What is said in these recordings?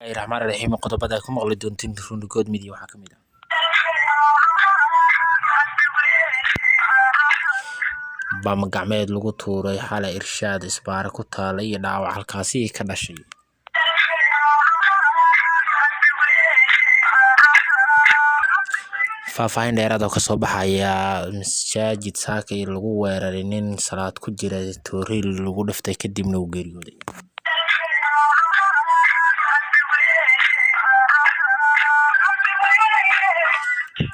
Raxmaan raxiim. Qodobada ku maqli doontiin Ruunurgood Media waxaa ka mid ah bam gacmeed lagu tuuray xalay Irshaad isbaaro ku taala iyo dhaawac halkaasi ka dhashay. Faahfaahin dheeraad oo kasoo baxaya masaajid saakay lagu weeraray nin salaad ku jira toori lagu dhiftay kadibna uu geeriyooday.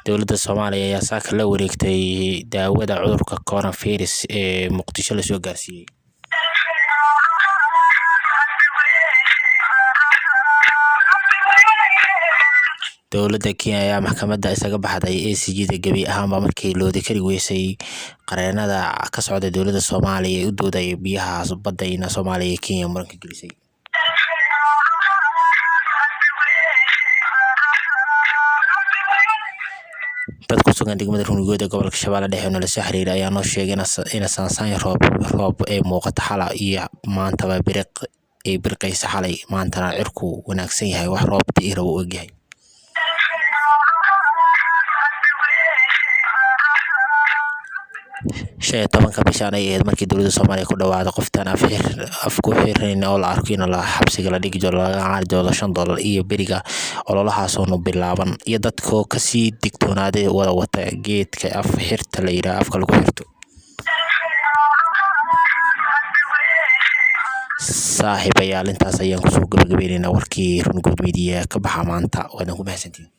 Dowladda Soomaaliya ayaa saaka la wareegtay daawada cudurka coronavirus ee Muqdisho lasoo gaarsiiyey. Dowladda Kenya ayaa maxkamadda isaga baxday ACJ-da gebi ahaanba markii loodi kari weysay qareenada ka socda dowladda Soomaaliya ee u doodaya biyaha badda Soomaaliya iyo Kenya muranka gelisay. Dad ku sugan degmada Ruunurgood ee gobolka Shabeelle Dhexe oo nala soo xiriiray ayaa noo sheegay in saansaan roob ay muuqato xalay iyo maantaba biriq ay birqaysa xalay, maantana cirku wanaagsan yahay, wax roob di'i rabo u egyahay. 15-ka bishaan ay ahayd markii dowladda Soomaaliya ku dhawaaqday qoftaan af ku xirnayn oo la arko in la xabsiga la dhigi doono laga qaadi doono $5 iyo beriga ololahaas oo bilaaban iyo dadkoo kasii digtoonaaday wada wata geedka af xirta la yidhaah afka lagu xirto. Saaxiibayaal, intaas ayaan kusoo gabagabeyneynaa warkii Ruunurgood Media ka baxa maanta. Waadan ku mahadsantihiin.